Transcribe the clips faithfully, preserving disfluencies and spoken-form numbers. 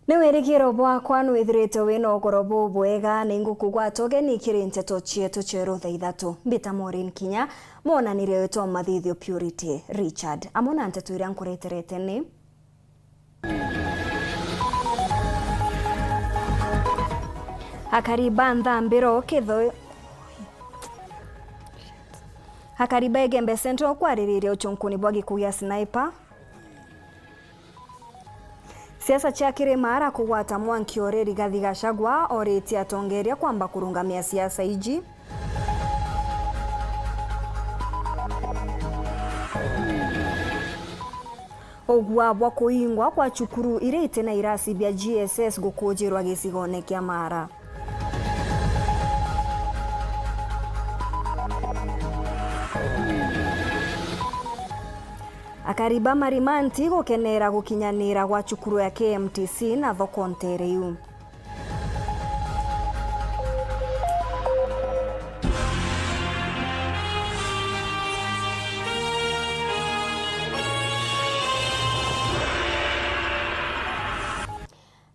Ni wirigiro bwakwa nwithirite wina ugoro bubwega, ni ngukugwata ugeni kiri nteto cietu cia rutha ithatu. Mbita Maureen Kinya, mwonaniria wetu wa mathithio Purity Richard. Amwe na nteto iria nkureterete ni: Akari ba Nthambiro kitho-, akari ba Igembe Central kwaririria uchunkuni bwa gikugia sniper. Siasa cia kirima ara kugwata mwanki ori Rigathi Gachagua oritie atongeria kwamba kurungamia siasa iji. Ugua bwa kuingwa kwa cukuru iria iti na irasi bia G S S gukujirwa gicigone kia Mara. Akari ba Marimanti gukenera gukinyanira gwa cukuru ya K M T C na thoko ntere iu.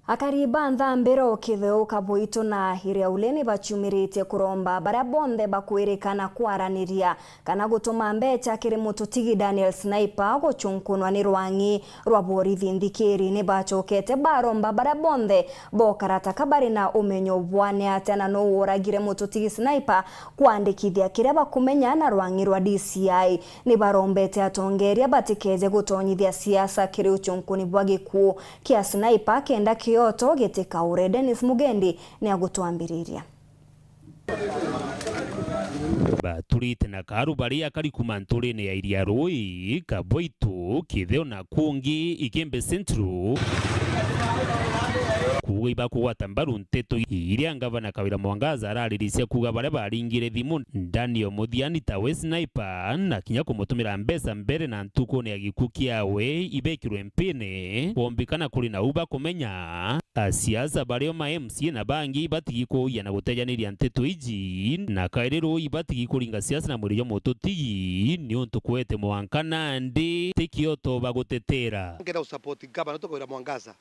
Akari ba Nthambiro, Kitheu, Kaboito na Iriaule ni baciumiritie kuromba baria bonthe bakwirikana kwaraniria kana gutuma mbecha kiri mututigi Daniel Sniper guchunkunwa ni rwang'i rwa borithi nthikiri. Ni bachokete baromba baria bonthe bokarata ka bari na umenyo bwa ni atia na nuu uragire mututigi Sniper kwandikithia kiria bakumenya na rwang'i rwa D C I. Ni barombete atongeria batikeje gutonyithia siasa kiri uchunkuni bwa gikuu kia Sniper kenda kioto gitikaure. Dennis Mugendi ni agutwambiriria. Baturite na karu baria kari kuma nturine ya Iria Rui, Kaboito, Kitheo na kungi Igembe Central, kuuga ibakugwata mbaru nteto iria ngavana Kawira Mwangaza arariricia kuuga baria baringire thimu Daniel Muthiani tawe sniper na kinya kumutumira mbeca mbere na ntukune ya gikuu kiawe ibekirwe mpine, bombikana kuri na u bakumenya. Asiasa bario ma M C A na bangi batigi kuugia na gutejaniria nteto iji, na kairi ruu ibatigi kuringa siasa na mwiri jwa mututigi, niuntu kwete mwanka nandi ti kioto bagutetera. Ngenda usupport gavana wetu Kawira Mwangaza,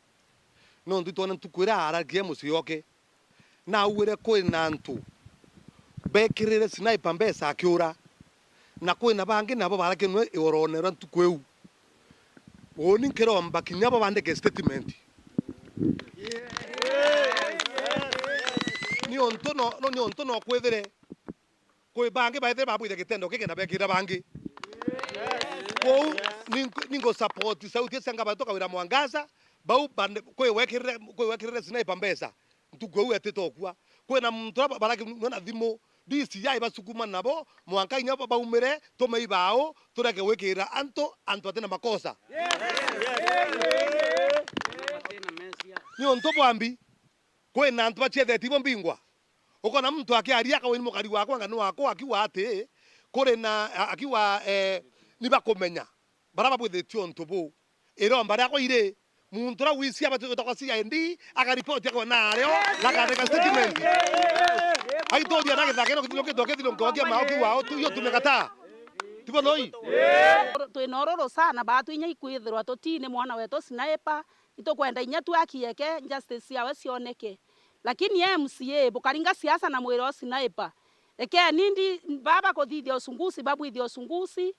nontu itwona ntuku iria aragie mucii oke, naugire kwina antu bekirire sniper mbeca akiura, na kwina bangi nabo barakinwe iorone ria ntuku iu. Uuni nkiromba kinya bo bandike statement. Niuntu no, no, niuntu no kwithire kwi bangi baithire babwire gitendo giki na bekira bangi. Kwou ni, ni ngu support sauti cia ngavana wetu Kawira Mwangaza, bau bande-, kwi wekirire, kwi wekirire sniper mbeca. Ntuku iu etite ukua, kwina muntu uria ba-, barakinwa na thimu, D C I basukuma nabo, mwanka inya ba-, baumire, tumei bao, tureke gwikira antu, antu batina makosa. Niuntu bwambi, kwina antu baciethetio ibo mbingwa. Ukona muntu akiaria akawa ni mukari wakwa, ngani wakwa, akiuga ati, kuri na, a-, akiuga, eh, ni bakumenya. Baria babwithitie untu buu, iromba riakwa iri, muntu uria wisi abati gwitagwa C I D, akaripoti akwe nario, na akandika statement. Aituria na githaka, no kithilo kithwa kithilo nkogia mao kiwao tu, iyo tumekataa. Tibo noi? Twina ururu sana, baatu inya ikwithirwa tutini mwana wetu sniper, itukwenda inya tu akieke, justice ciawe cioneke. Lakini M C A, bukaringa siasa na mwira o sniper. Rekeni ndi, baba kuthithia usungusi, babwithie usungusi,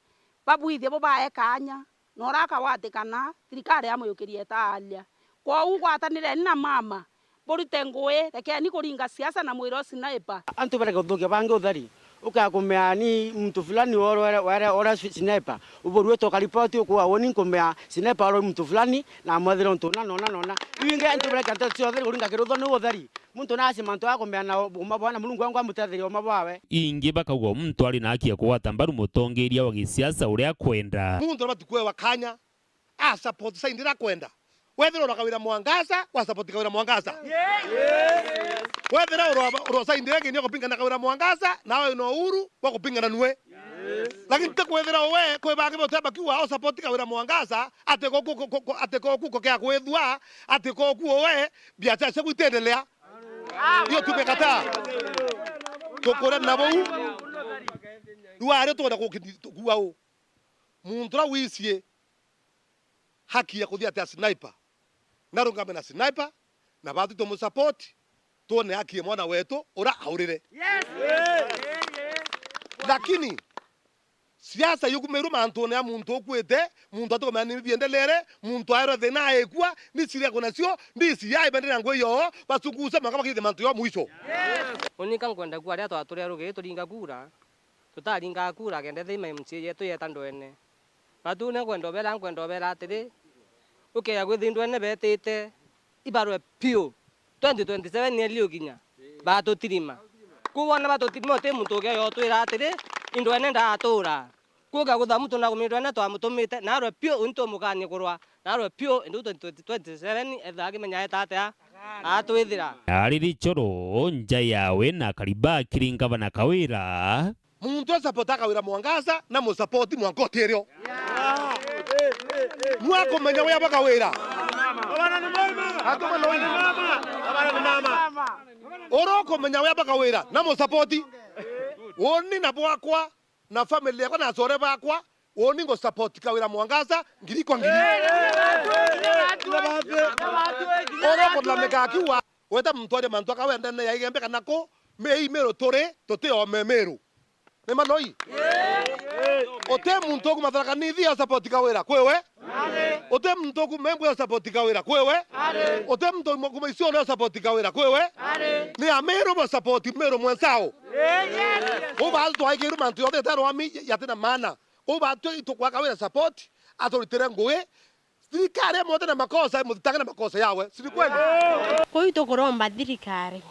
babwithie bo bae kaanya. Na uria akagwatikana, thirikari yamuyukiria itaaria. Kwou gwatanireni na mama, burite ngui, rekeni kuringa siasa na mwira o sniper. Antu bareke guthukia bangi utheri. Ukakumea ni muntu fulani wore, wore, wore sniper. Uburwete ukaripoti ukuwa woni nkumea sniper wore muntu fulani na amwethire untu una na una na una. Iu ingi antu bareke nteto ciothe kuringa kirutho ni utheri. Muntu naasima antu akumea na uma bwana Murungu wangu amutetheria uma bwawe. Ingi bakauga muntu ari na haki ya kugwata mbaru mutongeria wa gisiasa uria akwenda. Muntu abati kwewa kanya, a support side iria akwenda. Wethira urwa Kawira Mwangaza, wa support Kawira Mwangaza. Wethira urwa, urwa side iria ingi ni ya kupingana Kawira Mwangaza, nawe wina uhuru wa kupingana nue. Lakini ti kwithira we, kwi bangi bote bakiuga o support Kawira Mwangaza, ati goku, ko, ko, ko, ati goku ko kia kwithua, ati goku we, biacara ciaku itendelea. Hiyo tumekataa. Tukurana na bau. Riu aria tukwenda kuki-, kuuga u. Muntu uria wicie haki ya kuthia atia sniper, narungame na sniper, na batwi tumusupport, twone haki ya mwana wetu ura aurire. Lakini siasa yukumirwe mantune ya muntu ukuite, muntu atikumenya ni biendelere, muntu aerwe thina aikua, ni ciria kuna cio, ndisi ya ibendera ngui yo, basukusa maka bakirite mantu yo mwisho. Unika nkwenda kuaria twature rugi turinga kura, tutaringa kura kenda thima M C A yetu yeta ndwene. Batu ni nkwenda ubera, nkwenda ubera atiri, ukeya gwithi ndwene betite, ibarwe piu. Twenty twenty-seven ni iliukinya, batutirima. Kuu wona batutirima, uti muntu ugeya utwira atiri, indwene ndatura. Kuga gutha muntu na kumindwene twamutumite, narwe piu untu umukanie kurwa, narwe piu, indu twenty twenty-seven etha akimenya eta atia atwithira. Ariri choro nja yawe na kariba kiri ngavana Kawira. Muntu asapota Kawira Mwangaza na musapoti mwanka utirio. Nwakumenya wea bakawira. Ura ukumenya wea bakawira na musapoti. Uni na bwakwa na family yakwa na acore bakwa, uni ngusupport Kawira Mwangaza ngiri kwa ngiri. Ura ukulamika akiuga, weta muntu aria mantu akawendene ya Igembe kana ku, me-, i Meru turi, tuti ome Meru. Ni manoi? Uti muntu ukuma Tharaka Nithi ya support Kawira, kwiwe? Uti muntu ukuma Embu ya support Kawira, kwiwe? Uti muntu ukuma Isiolo ya support Kawira, kwiwe? Ni Ameru ba support Meru mwenzao. Uu baatwi twaikirwe mantu yonthe yata rwami yatina maana. Uu baatwi itukwa Kawira support, aturitire ngui, Thirikari imwete na makosa, imuthitange na makosa yawe. Si ni kweli? Kuu itukuromba thirikari,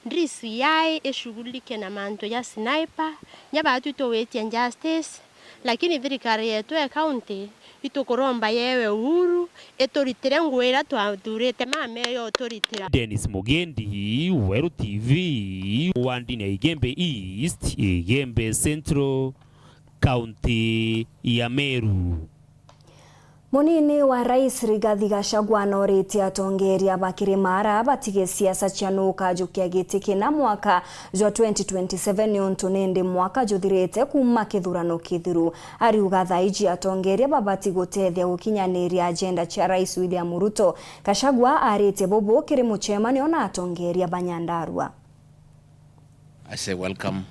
D C I ishughulike na mantu ja sniper, nya baatwi tuwitie justice, lakini thirikari yetu ya county itukuromba yewe uhuru, ituritire ngui iria twathurite mama eyo uturitira. Dennis Mugendi, Weru T V, wandini ya Igembe East, Igembe Central, county ya Meru. Munini wa Rais Rigathi Gachagua nooritie atongeeria ba Kirimara batige siasa cia nuu ukajukia giti kina mwaka jwa twenty twenty-seven niuntu nindi mwaka juthirite kuuma kithurano kithiru. Ariuga thaa iji atongeeria babati guteethia gukinyaniria ajenda cia Rais William Ruto. Gachagua aaritie bubu kiri mucemanio na atongeeria ba Nyandarua. I say welcome.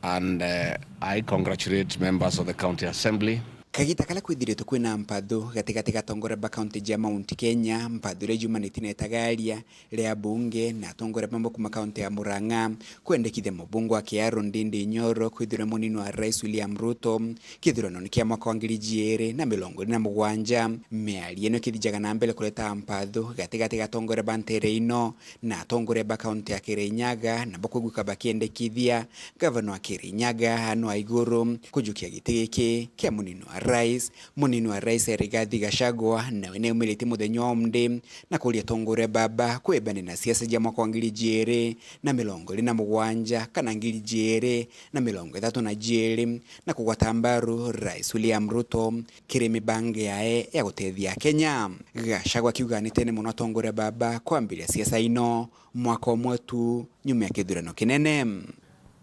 And, uh, I congratulate members of the County Assembly. Kagita karia kwithiritwe kwina mpathu gatigati ga atongoria ba kaunti ja Mount Kenya, mpathu iria yumanite na itagaria ria bunge na atongoria bamwe kuma kaunti ya Murang'a, kwendekithia mubunge wa Kiharu Ndindi Nyoro kwithirwa munini wa Rais William Ruto kithuranone kia mwaka wa ngiri ijiri na mirongo iri na mugwanja. Miario ino ikithijaga na mbere kureta mpathu gatigati ga atongoria ba ntere ino na atongoria ba kaunti ya Kirinyaga nabo kwiguika bakiendekithia gavana wa Kirinyaga Anne Waiguru kujukia giti giki kia munini wa rais. Munini wa rais Rigathi Gachagua nawe niaumiritie muthenya wa umthi na kuria atongoria baba kwibane na siasa cia mwaka wa ngiri ijiri na mirongo iri na mugwanja kana ngiri ijiri na mirongo ithatu na jiiri na kugwata mbaru Rais William Ruto kiri mibango yae ya gutethia Akenya. Gachagua akiuga anitene mono atongoria baba kwambiria siasa ino mwaka umwe tu nyuma ya kithurano kinene.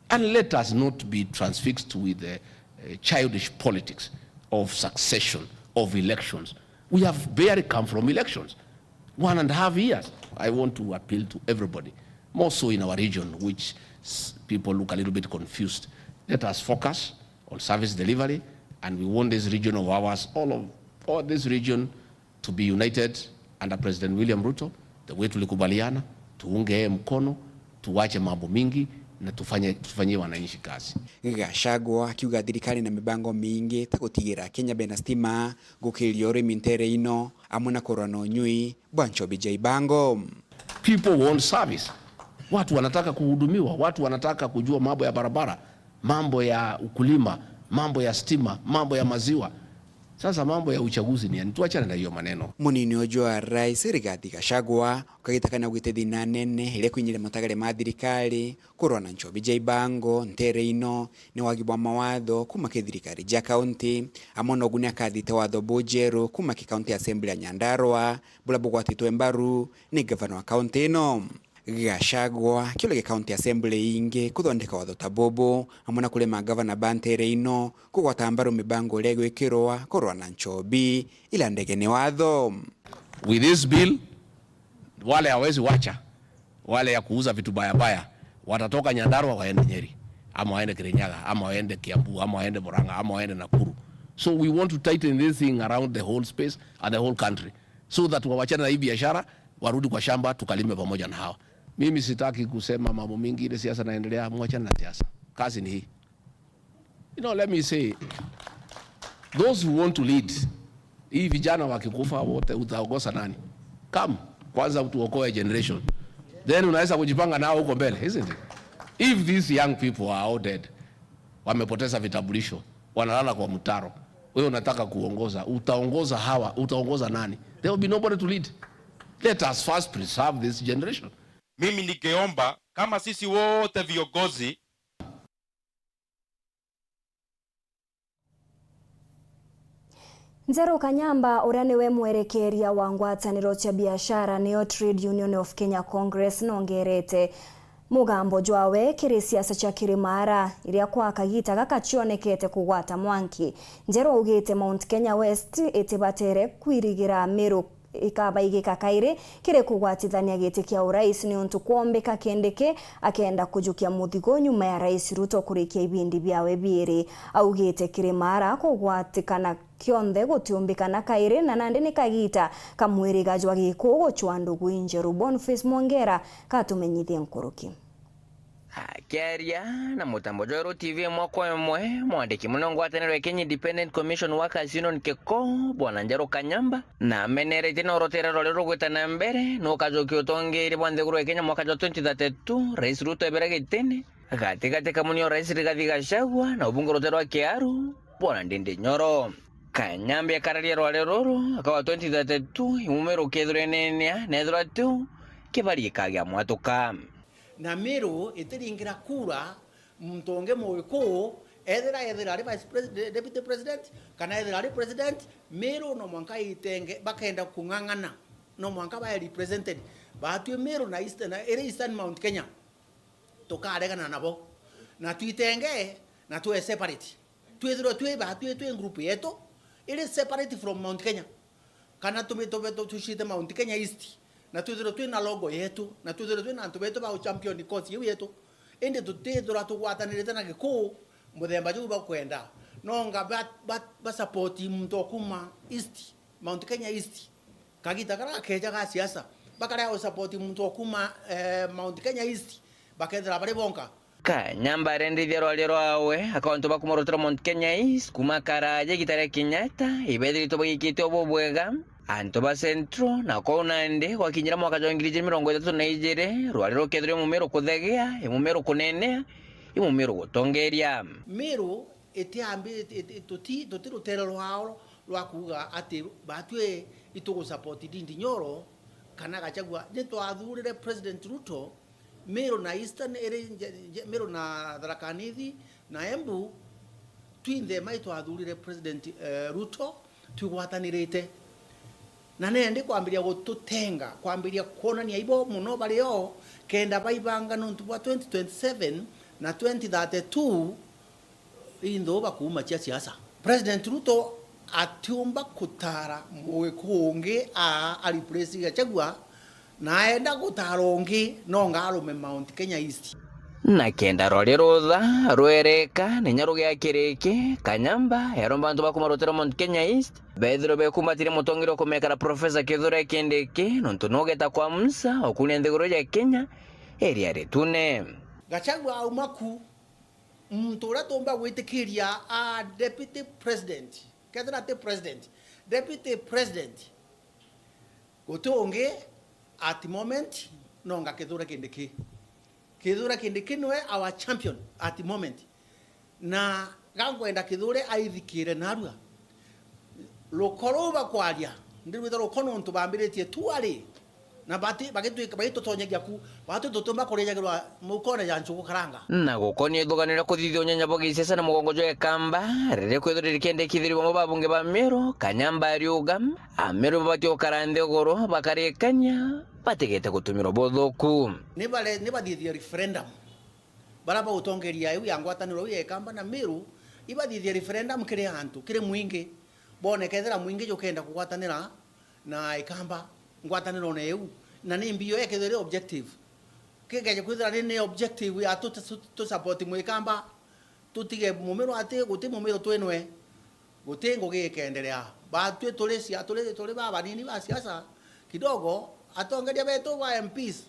And let us not be transfixed with the, uh, childish politics of succession, of elections. We have barely come from elections. One and a half years. I want to appeal to everybody, more so in our region, which s-, people look a little bit confused. Let us focus on service delivery, and we want this region of ours, all of, all this region, to be united under President William Ruto, the way tulikubaliana, tuunge yeye mkono, tuwache mambo mingi na tufanye, tufanyie wananchi kazi. Gachagua akiuga thirikari na mibango mingi ta gutigira Kenya bena stima, gukiria urimi ntere ino, amwe na kurwa na unyui bwa nchobi ja ibango. People want service. Watu wanataka kuhudumiwa, watu wanataka kujua mambo ya barabara, mambo ya ukulima, mambo ya stima, mambo ya maziwa. Sasa mambo ya uchaguzi ni yani, tuachane na hiyo maneno. Munini uju wa rais Rigathi Gachagua ukagitakania gwite thina nene iria kwinyiria matagare ma thirikari kurwa na nchobi ja ibango ntere ino ni wagi bwa mawatho kuma ki thirikari ja kaunti, amwe na uguni akathite watho bujeru kuma ki County Assembly ya Nyandarua buria bugwatitwe mbaru ni gavana wa kaunti ino. Gachagua akiuragia County Assembly ingi kuthondeka watho ta bubu, amwe na kurema gavana ba ntere ino kugwata mbaru mibango iria igwikirwa kurwa na nchobi ila ndege ni watho. With this bill, Wale hawezi wacha, wale ya kuuza vitu baya baya, watatoka Nyandarua waende Nyeri, ama waende Kirinyaga, ama waende Kiambu, ama waende Murang'a, ama waende Nakuru. So we want to tighten this thing around the whole space and the whole country, so that wawachane na hii biashara, warudi kwa shamba, tukalime pamoja na hawa. Mimi sitaki kusema mambo mingi, ile siasa naendelea, mwachane na siasa. Kazi ni hii. You know, let me say, those who want to lead, hii vijana wakikufa wote, utaongoza nani? Come, kwanza tuokoe generation. Then unaweza kujipanga nao huko mbele, isn't it? If these young people are all dead, wamepoteza vitambulisho, wanalala kwa mtaro, wewe unataka kuongoza, utaongoza hawa, utaongoza nani? There will be nobody to lead. Let us first preserve this generation. Mimi ningeomba kama sisi wote viongozi. Njeru Kanyamba, uria niwe mwerekeria wa ngwataniro cia biashara, niyo Trade Union of Kenya Congress, nongerete mugambo jwawe kiri siasa cia Kirimara, iria kwa kagita gaka cionekete kugwata mwanki. Njeru augite Mount Kenya West itibatere kwirigira Meru ikabaigika kairi kiri kugwatithania giti kia urais, niuntu kwombika Kindiki akenda kujukia muthigo nyuma ya Rais Ruto kurikia ibindi biawe biiri. Augite Kirimara kugwatikana kionthe gutiumbikana kairi, na nandi ni kagita ka mwiriga jwa Gikuu gucwa ndugu injeru. Boniface Mwongera katumenyithie nkuruki. Akiaria na mutambo jwa Weru T V mwaka umwe, mwandiki munene ngwataniro ya Kenya Independent Commission Workers Union, KICWO, Bwana Njeru Kanyamba, na ameneretie na urotere rwari rugwita na mbere, nukajokia utongeria bwa nthiguru ya Kenya mwaka jwa twenty thirty-two, Rais Ruto ebera gitini, gatigati ka munio Rais Rigathi Gachagua na ubunge rute rwa Kiaru, Bwana Ndindi Nyoro. Kanyamba ekararia rwari ruru, akawa twenty thirty-two, imumiru kethirwa inenea, nethirwa tiu, kibari gikagia mwatuka. Na Meru itiringira kura muntu ungi Mugikuu, ethira, ethira ari vice president, deputy president, kana ethira ari president, Meru no mwanka itenge, bakenda kung'ang'ana, no mwanka bae represented. Batwi Meru na Eastern, na iri Eastern Mount Kenya, tukaregana nabo. Na twitenge, na twe separate. Twithirwe twi batwi twi group yetu, iri separate from Mount Kenya. Kana tumi-, tube tu-, tucite Mount Kenya East, na twithirwe twi na logo yetu, na twithirwe twi na antu betu ba champion cause iu yetu. Indi tutithirwa tugwatanirite na Gikuu muthemba juu bakwenda. Nonga ba, ba, ba support muntu o kuma East, Mount Kenya East. Kagita kara gakeja ga siasa, bakaria u support muntu o kuma, eh, Mount Kenya East, bakethira bari bonka. Kanyamba arendithia rwaria rwawe, akawa antu ba kuma rutiro Mount Kenya East, kuma karaja igita ria Kenyatta, ibethiritwe bagikite o bubwega. Antu ba Central, na kou nandi, gwakinyira mwaka jwa ngiri ijiri mirongo ithatu na ijiri, rwaria rukethirwa imumiru kuthegea, imumiru kunenea, imumiru gutongeria. Miru itiambi-, iti-, iti-, tuti, tuti rutere rwao rwa kuuga ati batwi itugusupport Ndindi Nyoro kana Gachagua. Ni twathurire President Ruto, Meru na Eastern iri nje-, nje-, Meru na Tharaka Nithi na Embu, twinthe mai twathurire President, eh, Ruto twigwatanirite. Na nendi kwambiria gututenga, kwambiria kwonania ibo muno bari o, kenda baibanga nontu bwa twenty twenty-seven na twenty thirty-two, inthu bakuuma cia siasa. President Ruto atiumba kutara Mugikuu ungi a, a replace Gachagua, na aenda gutara ungi, nonga arume Mount Kenya East. Na kenda rori rutha rwereka, ninya rugia kiriki, Kanyamba yaromba antu ba kuma rutiro Mount Kenya East, bethirwe bekumbatiria mutongeria kumekara Professor Kithure Kindiki, nontu nugeta kwa Musa, okunia nthiguru ya Kenya, iria ritune. Gachagua auma ku, muntu uria tumba gwitikiria a deputy president, kethira ati president, deputy president, guti ungi at moment, nonga Kithure Kindiki. Kithure Kindiki niwe our champion at moment. Na gankwenda Kithure aithikire narua. Ruko ruu bakwaria, ndirwita ruko nontu bambiritie tu ari, na bati-, bagitwika, bagitutonyagia ku, batwi tutumba kurijagirwa mukone ja nchugu karanga. Na gukonia ithugano ria kuthithia unyanya bwa gisiasa na mugongo jwa Ikamba, riria kwithirwa rikendekithiria bamwe ba bunge ba Meru, Kanyamba ariuga, Ameru babati gukara nthiguru, bakarikania, batigite gutumirwa buthuku. Ni bare-, ni bathithia referendum. Baria bagutongeria iu ya ngwataniro iu ya Ikamba na Meru, ibathithie referendum kiri antu, kiri mwingi, bone kethira mwingi jukenda kugwatanira na Ikamba ngwatanirone iu, Na ni mbio ekethira iri objective. Kikeja kwithira ni, ni objective ya tu, tu, tu support mwikamba, tutige mumiru ati guti mumiru twinwe, guti ngugi ikeendelea. Batwi turi cia, turi, turi babanini ba siasa kidogo, atongeria betu ba M Ps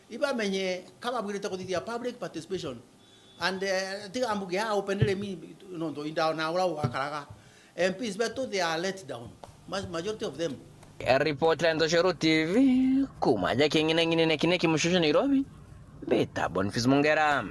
ibamenye ka babwirite kuthithia public participation. And, eh, tiga mbuge aa openly me, nontu indaona uria ugakaraga. M Ps betu, they are let down. Ma-, majority of them. Ripoti ya Ntoshoro T V, kuma aja king'ineng'inene kine kimucucu Nairobi, mbita Boniface Mungera.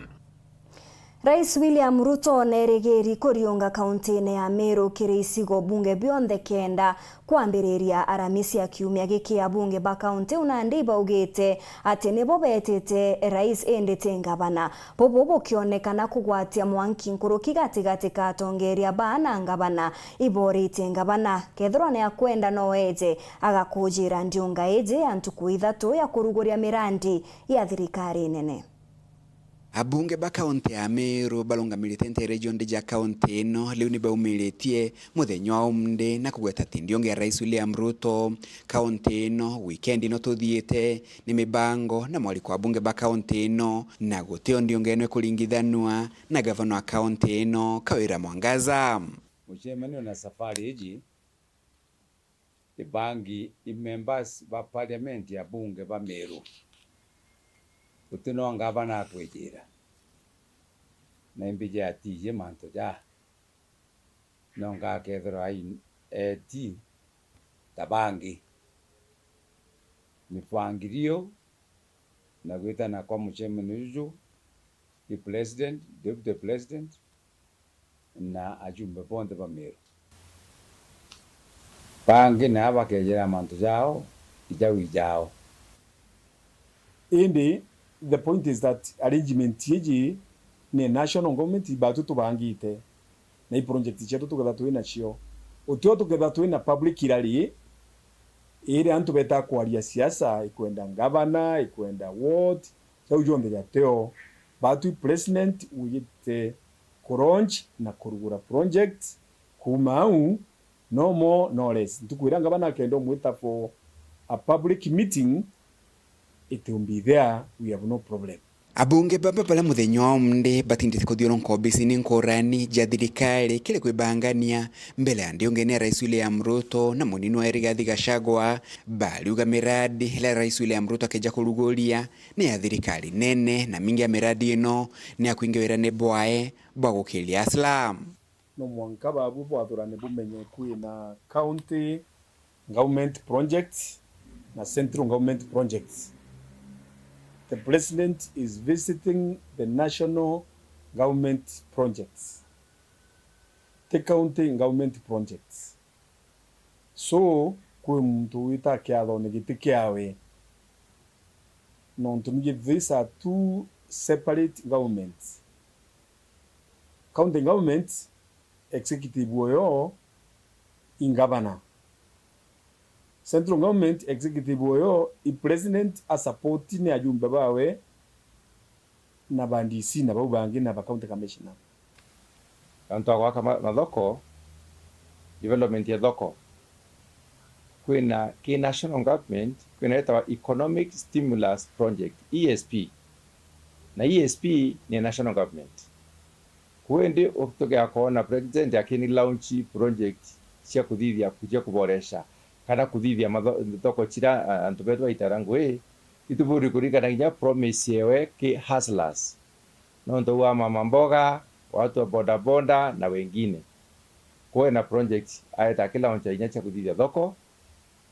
Rais William Ruto neerigiri kuriunga kauntiine ya Meru kiri icigo bunge bionthe kenda kwambiriria Aramisi ya kiumia giki. Abunge ba kaunti iu nandi ibaugite ati nibo beetite rais indi ti ngavana. Bubu bukionekana kugwatia mwanki nkuruki gatigati ka atongeeria baa na ngavana. Ibooritie ngavana kethirwa ni akwenda no eeje agakujiira ndiunga iiji ya ntuku ithatu ya kuruguria mirandi ya thirikari nene. Abunge ba kaunti ya Meru barungamirite nteere cionthe cia kaunti ino riu ni baumiritie muthenya wa umunthi na kugweta ati ndiunga ya Rais William Ruto. Kaunti ino, wikendi ino tuthiite, ni mibango na mwariko wa abunge ba kaunti ino, na guti o ndiunga ino ikuringithanua na gavana wa kaunti ino, Kawira Mwangaza. Mucemanio na safari iji ibangi i members ba parliament ya bunge ba Meru. Guti no ngavana akwijira. Na imbiji atiji mantu ja. No ngakethirwa ai eti ta bangi. Mipangilio na gwitana kwa mucemanio juju i president, deputy president, na ajumbe bonthe ba Meru. Bangi na bakejera mantu jao, ijau ijao. Indi, the point is that arrangement iji ni national government, batu tubangite, na i project cietu tuketha twi nacio. Utio tuketha twi na public rally, iri antu beta kwaria siasa, ikwenda ngavana, ikwenda ward, jau jonthe jateo. Batwi president wijite ku launch na kurugura project. Kuuma au, no more, no less. Ntuku iria ngavana akenda umwita for a public meeting, it will be there, we have no problem. Abunge baba baria muthenya wa umunthi batindite kuthiurunka obisini nkurani ja thirikari kiri kwibangania mbere ya ndiungene ya Rais William Ruto na munini wa Rigathi Gachagua, bariuga miradi iria Rais William Ruto akeja kuruguria ni ya thirikari nene, na mingi ya miradi ino ni ya kwinga wira ni bwae bwa gukiria Islam. No mwanka babu bwathurane bumenye kwina county government projects na central government projects. The president is visiting the national government projects, ti county government projects. So, kwi muntu wita kiathone giti kiawe, nontu ningi these are two separate governments. County government executive uyo i ngavana. Central government executive uyo i president, a support ni ajumbe bawe na ba D C na bau bangi na ba county commissioner. Antu a gwaka ma-, mathoko, development ya thoko, kwina ki national government, kwina yetawa Economic Stimulus Project, E S P. Na E S P ni national government. Kuu indi u-, tugeakoona president akini launch project cia kuthithia, cia kuboresha kana kuthithia matho-, thoko cira, a-, antu betu baitara ngui, ituburi kuririkana kinya promise yewe ki hustlers. Nontu wa mama mboga, watu wa boda boda na wengine. Kuwe na project aeta akilauncha inya cia kuthithia thoko,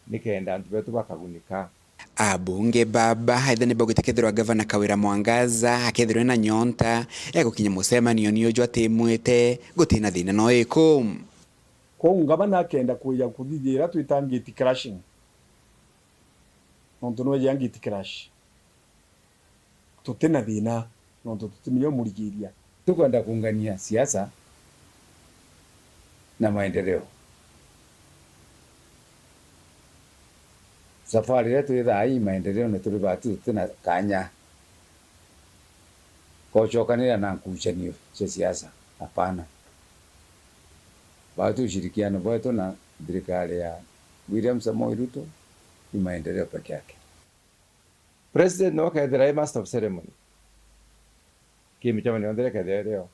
nikenda antu betu bakagunika. Abunge baba aitha ni baugite kethirwa Gavana Kawira Mwangaza akethirwa ena nyonta ya gukinya mucemanio ni uju atimwite, gutina thina no iku. Kwou ngavana akenda kwija kuthithia iria twita gate crushing, nontu nwejea gate crush, tutina thina, nontu tutimenya umurigiria. Tukwenda kuungania siasa na maendeleo. Safari iria turi thaa ii maendeleo ni turi batu, tutina kanya. Kocokanira na nkucanio cia siasa, hapana. Batu ushirikiano bwetu na thirikari ya William Samoei Ruto ni maendeleo peke yake. President no akethira e master of ceremony. Ki micemanio yonthe ikethira irio.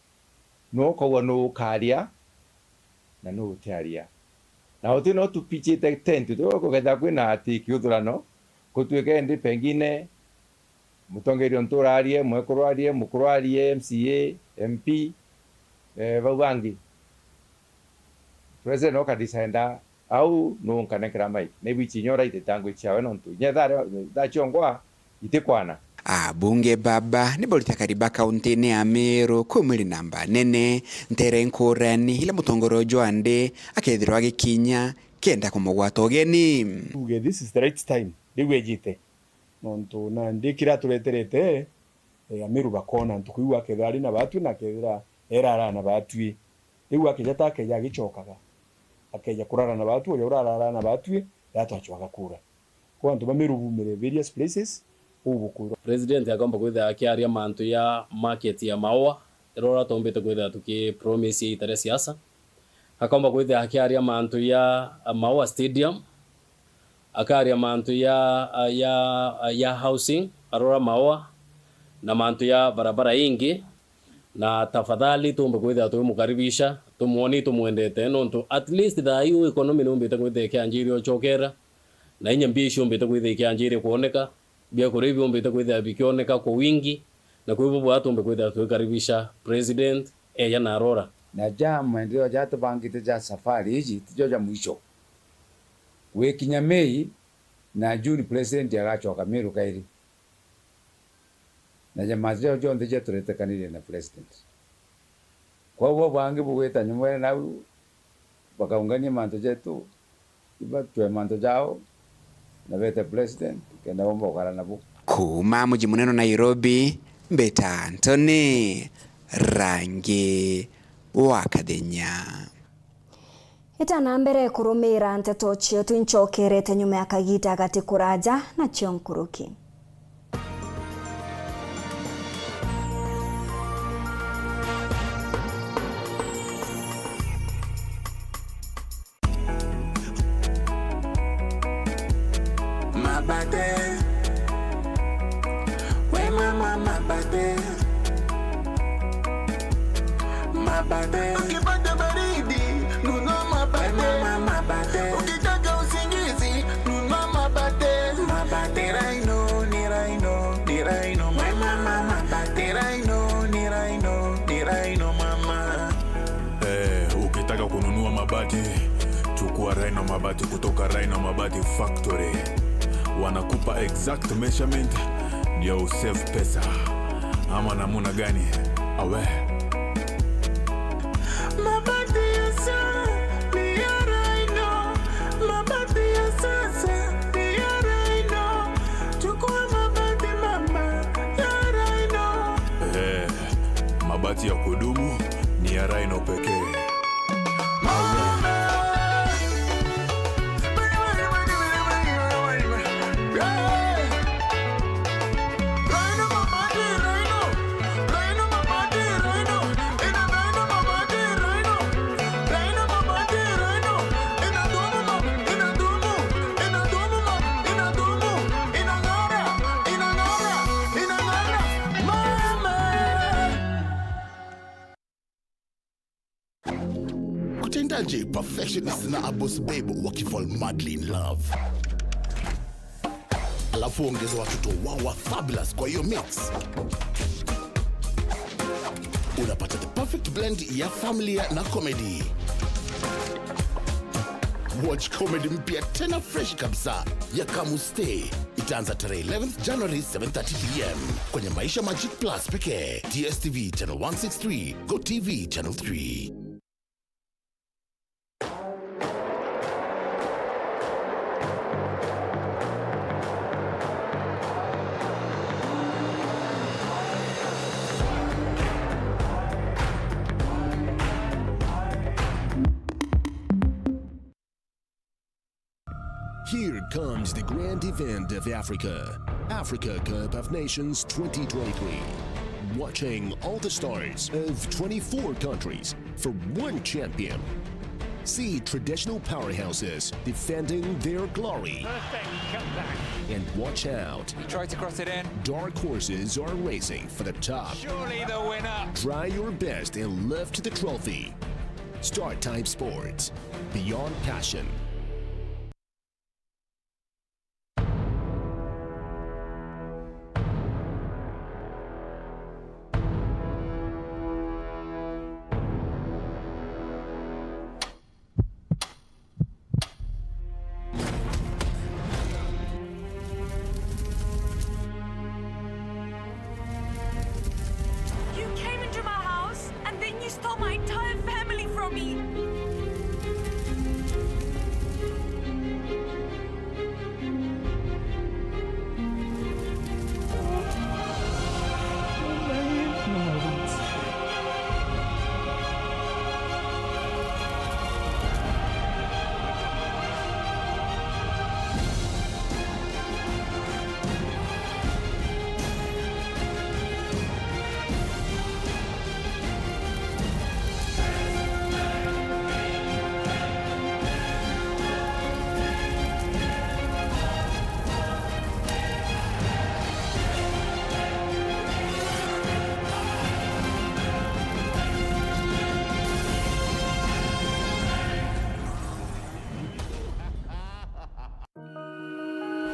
No ukaua nu ukaria na nu utiaria. Na uti no tupichite tent, tu kugethira kwina ati kiuthurano, kutuike ndi pengine mutongeria untu urarie, mwekuru arie, mukuru arie, M C A, M P, eh, bau bangi. President no ukadecida au nu nkanekera mic. Na ibwichi inya uraitite ngui ciawe nontu inya thaa, thaa ciongwa itikwana. Abunge baba ni borita kariba kauntine ya Meru kumiri namba nene ntere nkurani ila mutongoria uju andi akethirwa agikinya kenda kumugwata ugeni. Tuge this is the right time, riu ejite. Nontu nandi kiria atureterete, eh, Ameru bakona ntuku iu akethira ari na batwi na akethira erara na batwi. Riu akeja ta akeja agicokaga. Akeja kurara na batwi, uria urarara na batwi, ria twacwaga kura. Kwa antu ba Meru bumire various places, uu bukwirwa. President akomba kwithira akiaria mantu ya market ya maua, iria uria tumbite kwithira tuki promise iita ria siasa. Akomba kwithira akiaria mantu ya, a, Maua Stadium, akaria mantu ya, a, ya, a, ya housing, arora Maua, na mantu ya barabara ingi, na tafadhali tumbe kwithira twimukaribisha, tumwoni tumwendete, nontu at least thaa iu economy numbite kwithira ikianjiria uchokera, na inya mbia icio umbite kwithira ikianjiria kwoneka, biakuria ibi umbite kwithira bikioneka kwa wingi, na kwa hivyo bwa tumbe kwithira twikaribisha president eja na arora. Na ja maendeleo ja tubangite ja safari iji tijo ja mwisho. Gwikinya Mei na June president agacoka Meru kairi. Na jamaa jau jonthe jaturetekanirie na president. Kwou bo bangi bugwita nyuma nau, bakaungania mantu jetu, ibatwe mantu jao, na bete president, kenda bomba gukara nabo. Kuuma muji munene Nairobi, mbita Anthony Rangi wa Kathenya. Itana mbere kurumira nteto cietu, incokerete nyuma ya kagita gati kuraja nacio nkuruki. Mabate. We mama, mabate. Mabate. Ukipata baridi, nunua mabate. We mama, mabate. Ukitaka usingizi, nunua mabate. Mabate. Ni Rhino, ni Rhino, ni Rhino. We mama, mabate. Ni Rhino, ni Rhino, ni Rhino, mama. Eh, ukitaka kununua mabati, chukua Rhino Mabati kutoka Rhino Mabati Factory. Wanakupa exact measurement, ndio usave pesa. Ama namuna gani? Awe. Mabati ya sa-, ni ya Rhino. Mabati ya sasa, ni ya Rhino. Chukua mabati mama, ya Rhino. Eh, mabati ya kudumu ni ya Rhino pekee. Kutendaje perfectionist na a boss babe wakifall madly in love? Alafu ongeza watoto wao wa fabulous kwa hiyo mix. Unapata the perfect blend ya familia na comedy. Watch comedy mpya tena fresh kabisa ya Kamu Stay. Itaanza tarehe eleventh January, seven thirty P M kwenye Maisha Magic Plus pekee, D S T V channel one six three, Go T V channel three. Here comes the grand event of Africa, Africa Cup of Nations twenty twenty-three. Watching all the stars of twenty-four countries for one champion. See traditional powerhouses defending their glory. Perfect comeback. And watch out. He tried to cross it in. Dark horses are racing for the top. Surely the winner. Try your best and lift the trophy. Start Time Sports. Beyond passion. You came into my house and then you stole my entire family from me.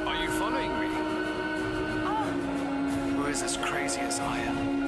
Are you following me? Who is as crazy as I am?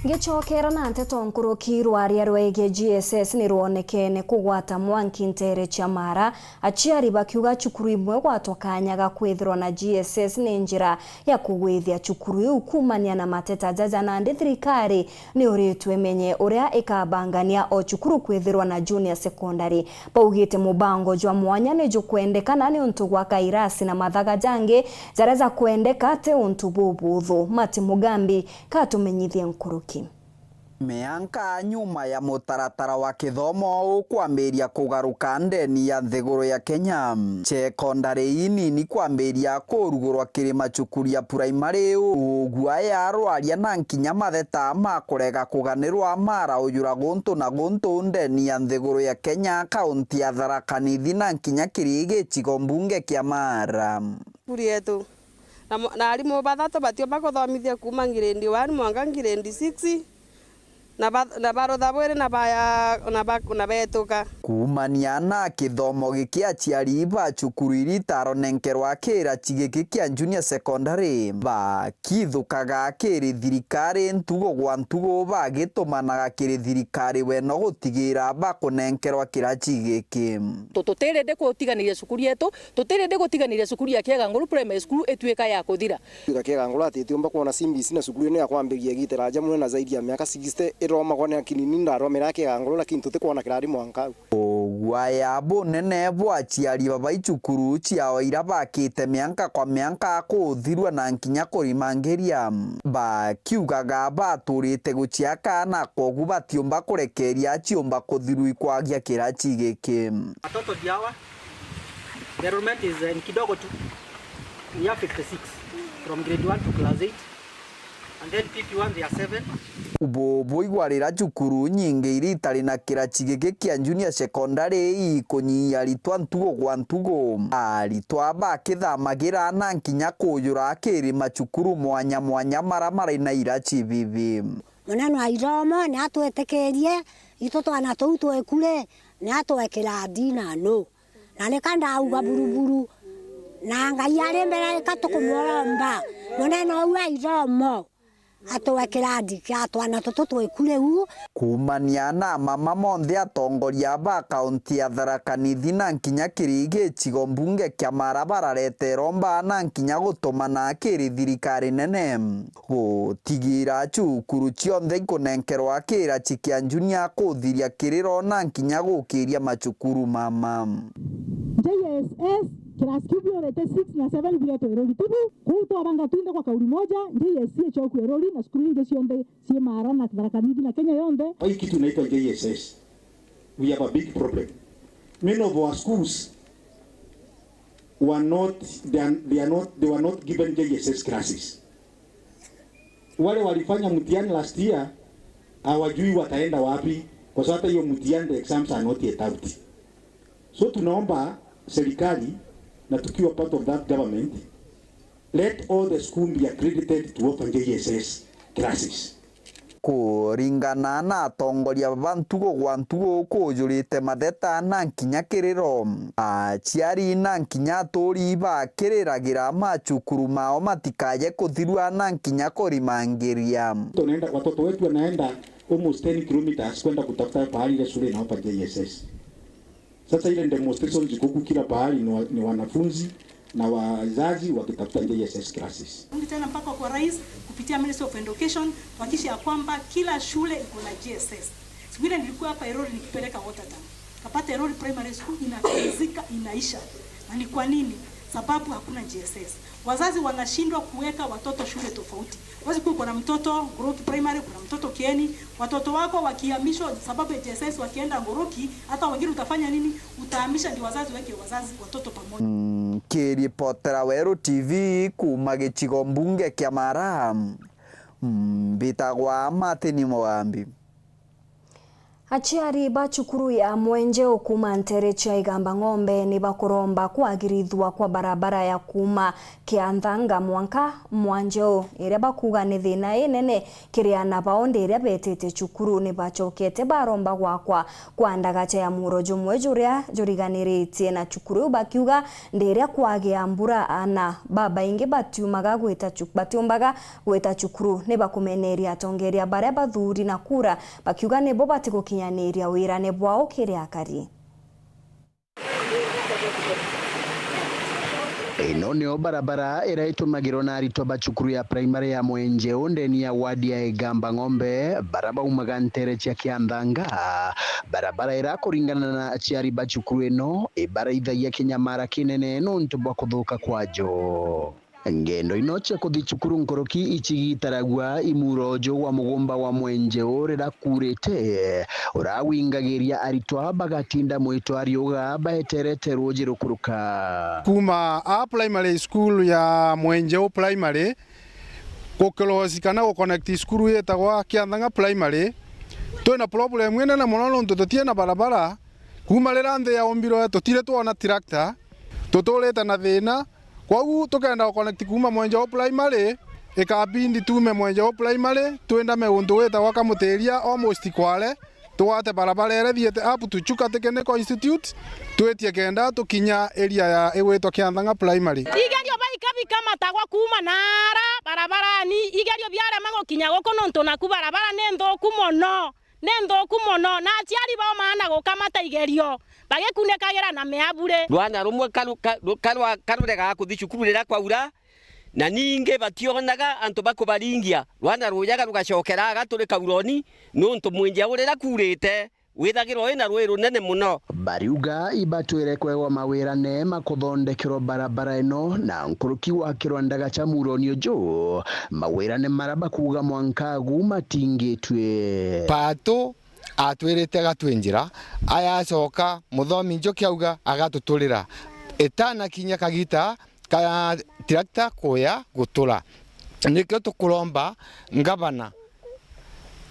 Ngicokera na nteto nkuruki, rwaria rwegie G S S ni rwonekene kugwata mwanki nteere cia Mara, aciari bakiuga cukuru imwe gwatwa kanya ga kwithirwa na G S S ni njira ya kugwithia cukuru iu kuumania na mateta jaja. Nandi thirikari ni uritwe imenye uria ikabangania o cukuru kwithirwa na junior secondary. Baugite mubango jwa mwanya ni jukwendekana niuntu gwa kairasi na mathaga jangi jaria jakwendeka ti untu bubuthu. Mati Mugambi katumenyithie nkuruki. Mianka nyuma ya mutaratara wa kithomo ukwambiria kugaruka ndeni ya nthiguru ya Kenya, cekondari inini kwambiria kurugurwa kiri macukuru ya puraimari, ugua ya rwaria na nkinya matheta ma kurega kuganirwa maraujura guntu na guntu ndeni ya nthiguru ya Kenya, kaunti ya Tharaka Nithi na nkinya kiri gicigo mbunge kia Mara. Cukuru yetu. Na mo-, na arimu bathatu batiumba kuthomithia kuuma ngiredi one mwanka ngiredi six, na ba-, na barutha bwiri na baya, na ba-, na betuka. Kuumania na kithomo giki, aciari ba cukuru iri itaronenkerwa kiraci giki kia junior secondary, bakithukaga kiri thirikari ntugo gwa ntugo, bagitumanaga kiri thirikari weno gutigira bakunenkerwa kiraci giki. Tu-, tutirindi gutiganiria cukuru yetu, tutirindi gutiganiria cukuru ya Kieganguru Primary School ituika ya kuthira. Ituika Kieganguru ati itiumba kwona C B C na cukuru ino ya kwambiria igitira aja muno na zaidi ya miaka sixty ithomagwa ni akinini ndaromera Kieganguru, lakini tutikwona kirari mwanka au. Ugwaya bunene bwa aciari baba icukuru ciao ira bakite mianka kwa mianka kuthirua na nkinya kurimangiria, bakiugaga baturite guciaka na kwogu batiumba kurekeria ciumba kuthirua ikwagia kiraci giki. Watoto ndio hawa. The enrollment is, uh, ni kidogo tu. We have fifty-six from grade one to class eight. And then P P one, they are seven. Ubu buigwa rira cukuru nyingi iri itari na kiraci giki kia junior secondary ikunyia aritwa ntugo gwa ntugo. Aritwa bakithamagira na nkinya kujura kiri macukuru mwanya mwanya mara mari na iraci bibi. Munene wa ithomo ni atwitikirie, itu twana tuu twikure, ni atwekira ndina nu. Na nika ndauga buruburu. Na Ngai ari mbere, ika tukumuromba. Munene uu wa ithomo. Atwe kirandi kia twana tutu twiku riu. Kuumania na mama monthe, atongoria ba kaunti ya Tharaka Nithi na nkinya kiri gicigo mbunge kia Mara barareterwa mbaa na nkinya gutumana kiri thirikari nene gutigira cukuru cionthe ikunenkerwa kiraci kia junior kuthiria kiriro na nkinya gukiria macukuru mama. J S S class two biorete six na seven biretwe Erori tibu. Kuu twabanga twinthe kwa kauli moja, J S C ichokwe Erori na cukuru ingi cionthe cii Mara na Tharaka Nithi na Kenya yonthe. Hii kitu inaitwa J S S. We have a big problem. Many of our schools were not, they are, they are not, they were not given J S S classes. Wale walifanya mtihani last year hawajui wataenda wapi, kwa sababu hata hiyo mtihani, the exams are not yet out. So tunaomba serikali, na tukiwa part of that government, let all the school be accredited to offer J S S classes. Kuringana na atongoria ba ntugo gwa ntugo kujurite matheta na nkinya kiriro, aciari na nkinya aturi bakiriragira macukuru mao matikaye kuthirua na nkinya kurimangiria. Tunaenda, watoto wetu wanaenda almost ten kilometers kwenda kutafuta pahali ile shule inaofa J S S. Sasa ile demonstrations ziko huku kila pahali ni wa-, ni wanafunzi na wazazi wakitafuta J S S classes. Rudi tena mpaka kwa rais kupitia Ministry of Education kuhakikisha ya kwamba kila shule iko na J S S. Siku ile nilikuwa hapa Erori nikipeleka water tank. Kapata Erori Primary School inakizika, inaisha. Na ni kwa nini? Sababu hakuna J S S. Wazazi wanashindwa kuweka watoto shule tofauti. Huwezi kuwa uko na mtoto Ngoroki Primary, kuna mtoto Kieni, watoto wako wakihamishwa sababu ya J S S wakienda Ngoroki, hata wengine utafanya nini? Utahamisha ndio wazazi weke wazazi, watoto pamoja. Mm, kiripotera Weru T V kuuma gicigo mbunge kia Mara, mm, mbitagwa Martin Mugambi. Aciari ba cukuru ya Mwenjeu kuuma nteere cia Igamba Ng'ombe ni bakuromba kwagirithua kwa barabara ya kuuma Kianthanga mwanka Mwenjeu, iria bakuuga ni thiina inene kiri aana bao ndi iria beetite cukuru. Ni bacokete baromba gwakwa kwa ndagacha ya muuro jumwe juria juriganiritie na cukuru iu, bakiuga ndi iria kwagia mbura, aana babaingi batiumaga gwita cu-, batiumbaga gwita cukuru. Ni bakumeneria atongeria baria bathuuri na kura, bakiuga nibo batigukinyaniria wirane bwao kiri akari. Ino niyo barabara iria itumagirwa na aritwa ba cukuru ya primary ya Mwenjeu ndeni ya wadi ya Igamba Ng'ombe, baria baumaga nteere cia Kianthanga. Barabara iria kuringana na aciari ba cukuru ino, ibaraithagia kinyamara kinene nontu bwa kuthuka kwajo. Ngendo ino cia kuthi cukuru nkuruki icigitaragua i muuro uju wa mugumba wa Mwenjeu riria kuurite, uria wingagiria aritwa bagatinda mwito a riuga baeterete ruuji rukuruka. Kuuma a primary school ya Mwenjeu Primary, guclose kana guconnect cukuru yitagwa Kianthanga Primary, twina problem inene mono nontu tutina barabara. Kuuma riria nthi yaumbirwe, tutiri twona tractor, tuturite na thiina. Kwou tukenda guconnect kuuma Mwenjeu Primary, ikabindi tuume Mwenjeu Primary, twindame untu witagwa Kamutiria, almost Kware, tugwate barabara iria ithiite up to Chuka Technical Institute, twitie kenda tukinya area ya igwitwa Kianthanga Primary. Igerio baika bikamatagwa kuuma naara barabarani, igerio biarema gukinya guku nontu naku barabara ni nthuku mono. Ni nthuku mono, na aciari baumaga na gukamata igerio, bagikuunikagira na miaburi. Rwana rumwe karu-, ka-, ru-, karwa-, karuregaga kuthi cukuru riria kwaura, na ningi bationaga antu bakubaringia. Rwana rujaga rugacokera aga turi kauroni, niuntu Mwenjeu riria kuurite, withagirwa wina rui runene mono. Bariuga ibatwire kwegwa mawirane ma kuthondekerwa barabara ino, na nkuruki gwakirwa ndagacha muuroni uju, mawirane maria bakuuga mwanka agu matingitue. Pato atwirite agatwi njira, aya acoka muthomi Njuki auga agatuturira. Itanakinya kagita ka tractor kuya gutura. Nikio tukuromba ngavana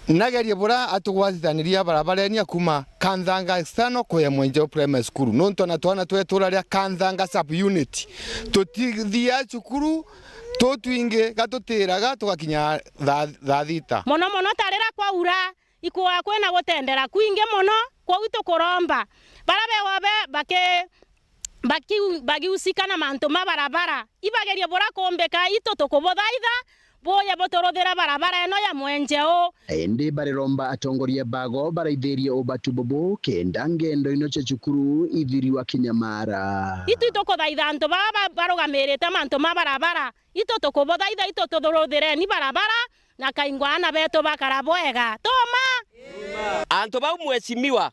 nagerie buria atugwatithaniria barabareni ya kuuma Kanthanga External kuya Mwenjeu Primary School, nontu ona twana twetura ria Kanthanga Sub Unit tutithia cukuru, tutwingi gatutiraga tugakinya thaa, thaa thita. Mono mono ta riria kwaura, ikwaa kwina gutendera kwingi mono, kwou tukuromba baria begwa be baki-, bakiu-, bagiusika na mantu ma barabara, ibagerie buria kuumbika, itu tukubuthaitha, Buya buturuthire barabara ino ya Mwenjeu. Indi bariromba atongoria bago baraithirie ubatu bubu kenda ngendo ino cia cukuru ithiriwa kinyamara. Itu tukuthaitha antu baba ba-, barugamirite mantu ma barabara. Itu tukubuthaitha, itu tuthuruthireni barabara na kaingwa aana betu bakara bwega. Tuma! Antu bau mheshimiwa,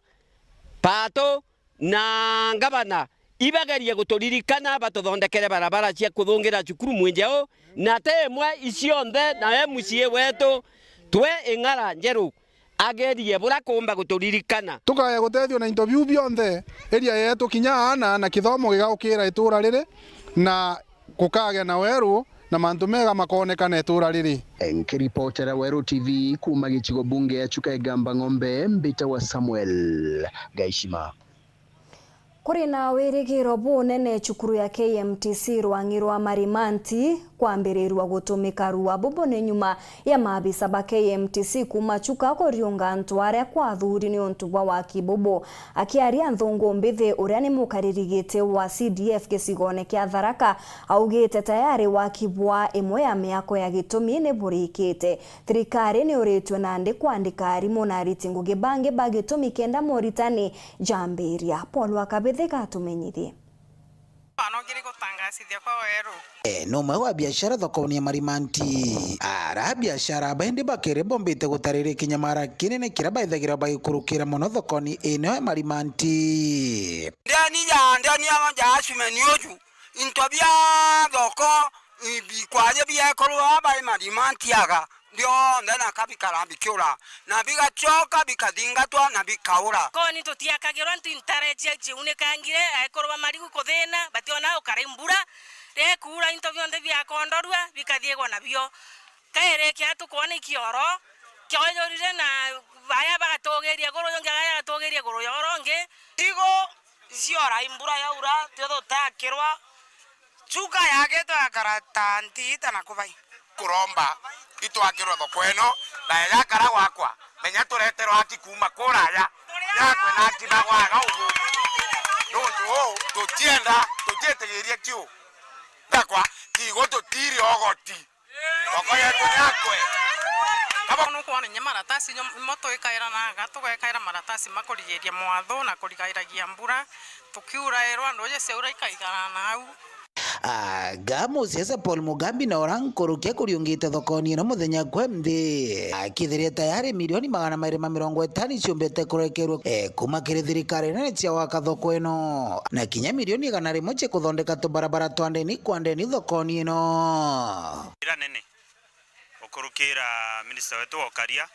Pato, na ngavana ibagerie guturirikana batuthondekere barabara cia kuthungira cukuru Mwenjeu, na ti imwe icionthe, na M C A wetu twe Ing'ara Njeru agerie bura kuumba guturirikana. Tukaya gutethio na into biu bionthe, area yetu kinya aana na kithomo gigaukira itura riri, na gukagea na weru na mantu mega makoonekana itura riri. Nkiripotera Weru T V kuuma gicigo bunge ya Chuka Igamba Ng'ombe, mbitawa Samuel Gaishima. Kuri na wirigiro bunene cukuru ya K M T C rwang'i rwa Marimanti kwambirirua gutumika rua. Bubu ni nyuma ya maabisa ba K M T C kuuma Chuka kuriunga antu aria kwathuri niuntu bwa waki bubu. Akiaria Nthungu Mbithi, uria ni mukariri giti wa C D F gicigone kia Tharaka, augite tayari waki bwa imwe ya miako ya gitumi ni burikite. Thirikari ni uritue nandi kwandika arimu na ariti ngugi bangi ba gitumi kenda moritani jambiria. Paul wa Kabithi gatumenyithie. Anongire gutangasithia kwa weru. E, ni umwe wa biashara thokoni ya Marimanti. Ara biashara baindi bakiri bombite gutariria kinyamara kinene kiria baithagira bagikurukira mono thokoni ino ya Marimanti. Ndeni ya, ndeni ya, ya acimeni uju, into bia thoko, i, bikwaje biekorwa bai Marimanti aga. Bionthe naka bikara bikiura, na bigacoka bikathingatwa na bikaura. Koni tutiakagirwa ntu intare cia ciunikangire, aikuru ba marigu kuthina, bationa ukara imbura, rikuura into bionthe biakondorua, bikathiigwa nabio. Kairi kia tukwona ikioro, kioyurire na baya bagatugiria iguru, yongi agaya agatugiria iguru ya urongi. Igo ciora, imbura yaura, tio tutakirwa. Chuka yake twakara ta ntiita na kubai. Kuromba itwakirwe thoko ino, na yakara gwakwa, menya tureterwa aki kuuma kuraya, yakwe na aki bagwaga ugu. Nuntu uu tutienda, tutietigiria kiu. Ndakwa, kigo tutiri ogoti. Thoko yetu ni yakwe. Kaba nukwona inya maratasi nyo-, imo twikairanaga, tugekaira maratasi ma kurigiria mwatho na kurigairagia mbura, tukiurairwa nduuji ciaura ikaigara nau. Aga musiasa Paul Mugambi na ura nkuruki akuriungite thokoni ino muthenya kwe nthi, akithiria tayari milioni magana mairi ma mirongo itano ciumbite kurekerua, e, kuuma kiri thirikari nene cia gwaka thoko ino, na kinya milioni igana rimwe cia kuthondeka tubarabara twa ndeni kwa ndeni thokoni ino. Ira nene gukurukira minista wetu wa ukaria,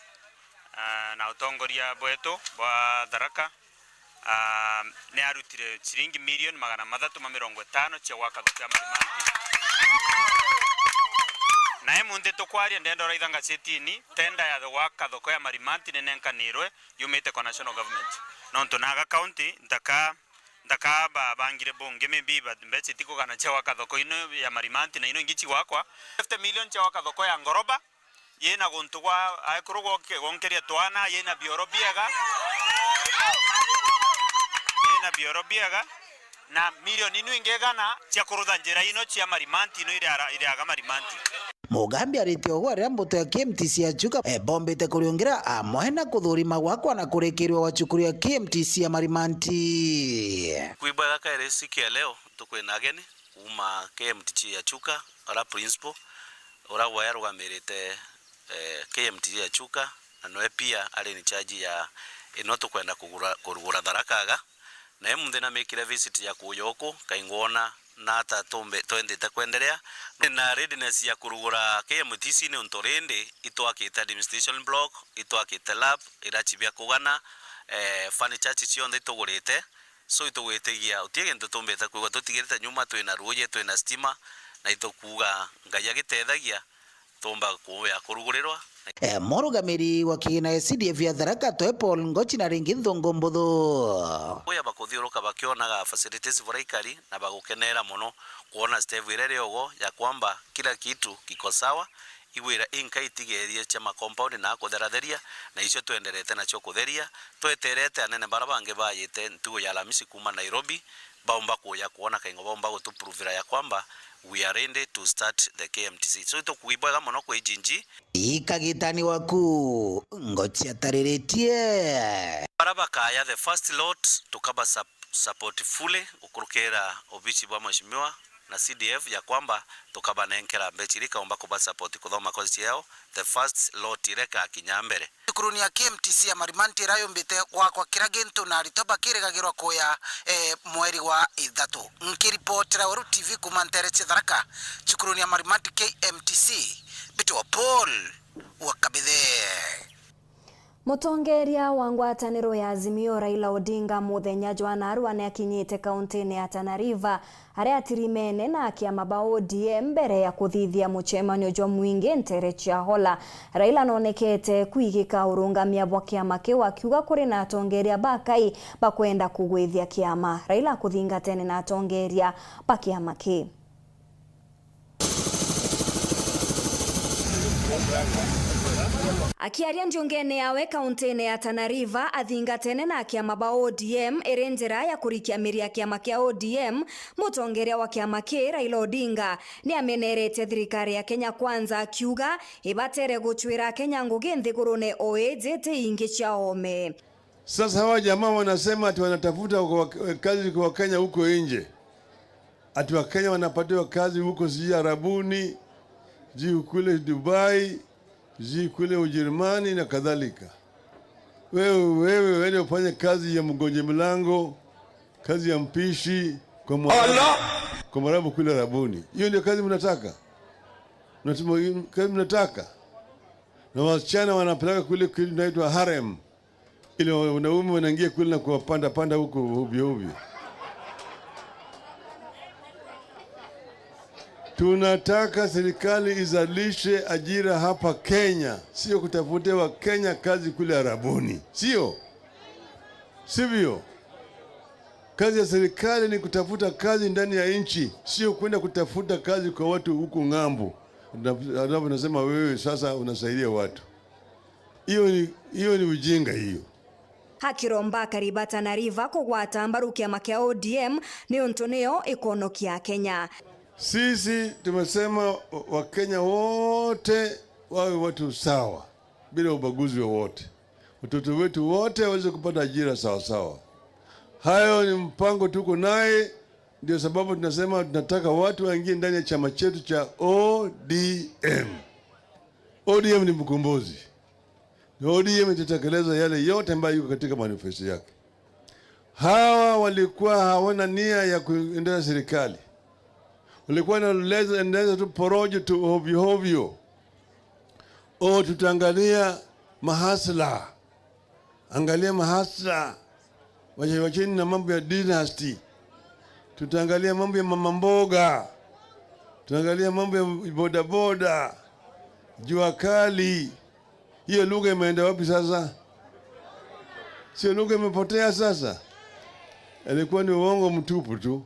ah, na utongoria bwetu bwa Tharaka, ah, ni arutire ciringi milioni magana mathatu ma mirongo itano cia gwaka thoko ya Marimanti. Na imunthi tukwaria, ndenda uraitha ngacetini, tenda ya gwaka thoko ya Marimanti ni nenkanirwe yumite kwa national government. Nontu naga county ntaka Ntaka ba-, bangire bungi, maybe ba-, mbeca itikugana cia gwaka thoko ino ya Marimanti na ino ingi cigwakwa. Fifty million cia gwaka thoko ya Ngoroba, yina guntu gwa aikuru gwoke-, gwonkeria twana, yina bioro biega. Yina bioro biega. Na milioni inu ingi igana cia kurutha njira ino cia Marimanti ino iri ara-, iri aga Marimanti. Mugambi aritie uguo riria mbuto ya K M T C ya Chuka, e, bombite kuriungira amwe na kuthurima gwakwa na kurikirua gwa cukuru ya K M T C ya Marimanti. Kwibwega kairi siku ya leo, tukwina ageni kuuma K M T C ya Chuka, ura principal, ura we arugamirite, e, K M T C ya Chuka, na noe pia ari in charge ya ino tukwenda kugura, kurugura Tharaka aga. Na imunthi namikire visit ya kuuja uku, kaingwona na ata tumbe-, twendete kwenderea. Na readiness ya kurugura K M T C ni untu rindi itwakite administration block, itwakite lab, irachi bia kugana, eh, furniture ici cionthe itugurite. So itugwitigia uti gintu tumbite kwigua tutigirite nyuma, twina ruuji, twina stima, na itukuuga Ngai agitethagia, tuumba kuuya kurugurirwa. E, murugamiri wa kigina ya C D F ya Tharaka Toy Paul Ngochi na ringi Nthungu Mbuthu. Kuya bakuthiuruka bakionaga facilities buria ikari na bagukenera mono kwona step iria iri ogo ya kwamba kila kitu kiko sawa, igwira inka itigerie cia ma compound na kutheratheria, na icio twenderete nacio kutheria, tweterete anene bara bangi bayite ntugo ya Alhamisi kuuma Nairobi, Baumba kuja kwona kaingo baumba gutuprovira ya kwamba we are ready to start the K M T C. So, itukuigua bwega mono kwi G N G. Ikagitani waku, ngochi atariritie. Bara bakaya the first lot, tukaba sup-, support fully, gukurukira obisi bwa mheshimiwa na C D F ya kwamba tukabanenkera mbecha iria ikaumba kuba support kuthoma course yao, the first lot iria ikakinya mbere. Cukuruni ya K M T C ya Marimanti iria yumbite gwakwa kira gintu na aritwa bakirigagirwa kuya, eh, mweri wa ithatu. Nkiripotera Weru T V kuuma ntere cia Tharaka, cukuruni ya Marimanti K M T C, mbitwa Paul wa Kabithe. Mutongeria wa ngwataniro ya Azimio Raila Odinga muthenya jwa narua ni akinyite kauntine ya Tana River, aria atirimene na akiama ba O D M mbere ya kuthithia mucemanio jwa mwingi ntere cia Hola. Raila nonekete kwigika urungamia bwa kiama kiu, akiuga kuri na atongeria bakai bakwenda kugwithia kiama. Raila akuthingatene na atongeria ba kiama ki. Akiaria njungene yawe kauntine ya Tana River, athingatene na akiama ba O D M iri njira ya kurikia miri ya kiama kia O D M, mutongeria wa kiama ki Raila Odinga ni amenerete thirikari ya Kenya Kwanza, akiuga ibatere gucwira Kenya ngugi nthigurune o iji ti ingi cia oome. Sasa hawa jamaa wanasema ati wanatafuta wa-, kazi kwa Kenya huko nje. Ati Wakenya wanapatiwa kazi huko sijui Arabuni, sijui kule Dubai, sijui kule Ujerumani na kadhalika. Wewe, wewe, wende ufanye kazi ya mgonja mlango, kazi ya mpishi kwa Mwarabu, kwa Mwarabu kule Arabuni. Hiyo ndio kazi mnataka? Mnasema hiyo kazi mnataka? Na wasichana wanapeleka kule kitu inaitwa harem. Ile wanaume wanaingia kule na kuwapanda panda huko ovyo ovyo. Tunataka serikali izalishe ajira hapa Kenya, sio kutafutia Wakenya kazi kule Arabuni. Sio? Sivyo? Kazi ya serikali ni kutafuta kazi ndani ya nchi, sio kwenda kutafuta kazi kwa watu huko ng'ambo. Alafu unasema wewe sasa unasaidia watu. Hiyo ni, hiyo ni ujinga hiyo. Akiromba akari ba Tana River kugwata mbaru kiama kia O D M niuntu niyo ikonokia Kenya. Sisi tumesema wa-, Wakenya wote wawe watu sawa bila ubaguzi wowote. Watoto wetu wote waweze kupata ajira sawa sawa. Hayo ni mpango tuko naye, ndio sababu tunasema tunataka watu waingie ndani ya chama chetu cha O D M. O D M ni mkombozi. Na O D M itatekeleza yale yote ambayo yuko katika manifesto yake. Hawa walikuwa hawana nia ya kuendeleza serikali. Walikuwa wanaendeleza, endeleza tu porojo tu ovyo ovyo. O, tutaangalia mahasla. Angalia mahasla. Wache-, wacheni na mambo ya dynasty. Tutaangalia mambo ya mama mboga. Tutaangalia mambo ya bodaboda. Jua kali. Hiyo lugha imeenda wapi sasa? Sio lugha imepotea sasa? Ilikuwa ni uongo mtupu tu.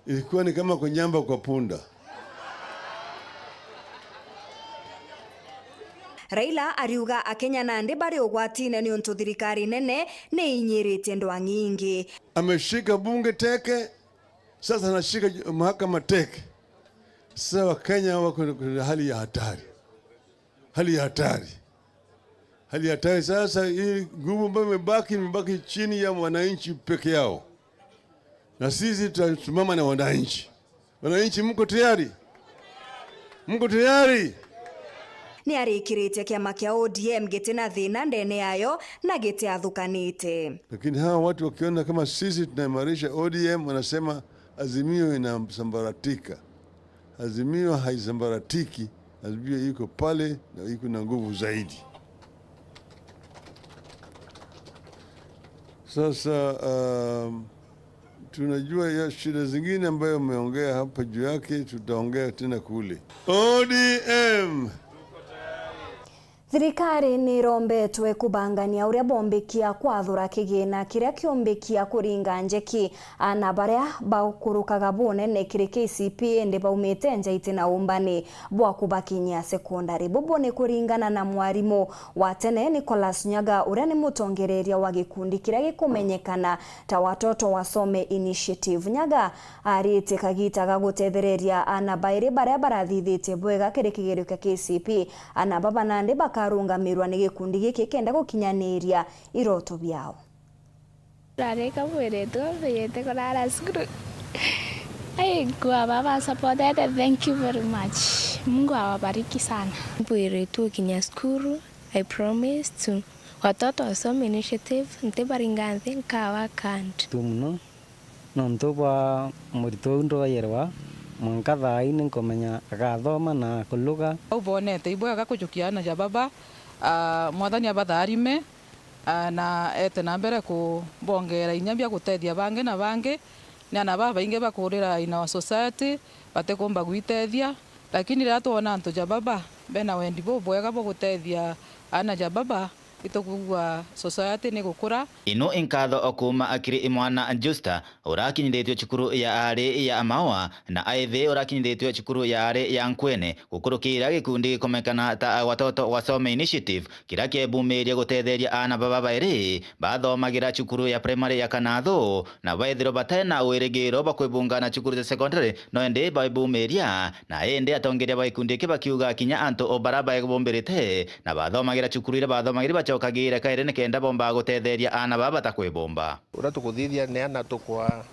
Ilikuwa ni kama kunyamba kwa punda. Raila ariuga Akenya nandi bari ugwatine niuntu thirikari nene ni inyiritie ndwang'i ingi. Ameshika bunge teke, sasa anashika mahakama teke. Sasa Wakenya wako katika hali ya hatari. Hali ya hatari. Hali ya hatari sasa, hii nguvu ambayo imebaki, imebaki chini ya wananchi peke yao. Na sisi tutasimama na wananchi. Wananchi, mko tayari? Mko tayari? Ni arikirite kiama kia O D M giti na thina ndene yayo na giti athukanite. Lakini hawa watu wakiona kama sisi tunaimarisha O D M, wanasema Azimio inasambaratika. Azimio haisambaratiki, Azimio iko pale na iko na nguvu zaidi. Sasa, um, tunajua ya shida zingine ambayo umeongea hapa juu yake, tutaongea tena kule. O D M! Thirikari ni irombetwe kubangania uria bombikia kwathura kigina kiria kiumbikia kuringa njeki ana baria bakurukaga bunene kiri K C P indi baumite nja iti na umbani bwa kubakinyia sekondari. Bubu ni kuringana na mwarimu wa tene Nicholas Nyaga, uria ni mutongereria wa gikundi kiria gikumenyekana ta Watoto Wasome Initiative. Nyaga aritie kagita ga gutethereria ana bairi baria barathithitie bwega kiri kigerio kia K C P. Ana baba nandi bakarungamirwa ni gikundi giki kenda gukinyaniria iroto biao. Rarika mwiretu mbiyite kurara cukuru. Ai, nkua baba supportete, thank you very much. Mungu awabariki sana. Mbwiretu ukinya cukuru, I promise to Watoto Wasome Initiative, ntibaringa nthi, nkawa kand. Tu muno. Nontu bwa murito uu ndwayerwa, mwanka thaa ii ninkumenya agathoma na kuluga. Au bonete ibwega kujukia ana ja baba, ah, Mwathani abatharime, ah, na ete na mbere kubongera inya bia gutethia bangi na bangi. Ni ana babaingi bakurira in our society, batikumba gwitethia, lakini riria twona antu ja baba bena wendi bubwega bwa gutethia ana ja baba, itukwigua society ni gukura. Ino i nkatho o kuuma akiri i mwana Justa, urakinyithitue cukuru ya aari ya Maua, na Aithi urakinyithitue cukuru ya aari ya Nkwene, gukurukira gikundi gikomekana ta Watoto Wasome Initiative, kiria kiebumiria gutetheria aana baba bairi bathomagira cukuru ya primary ya Kanathu, na baithirwa batena wirigiro bwa kwibunga na cukuru cia secondary, no indi baibumiria. Na indi atongeria ba gikundi giki bakiuga kinya antu o bara baebumbirite na bathomagira cukuru iria bathomagira ibacokagire kairi nikenda bomba gutetheria aana baa batakwibumba. Uria tukuthithia ni ana tukwa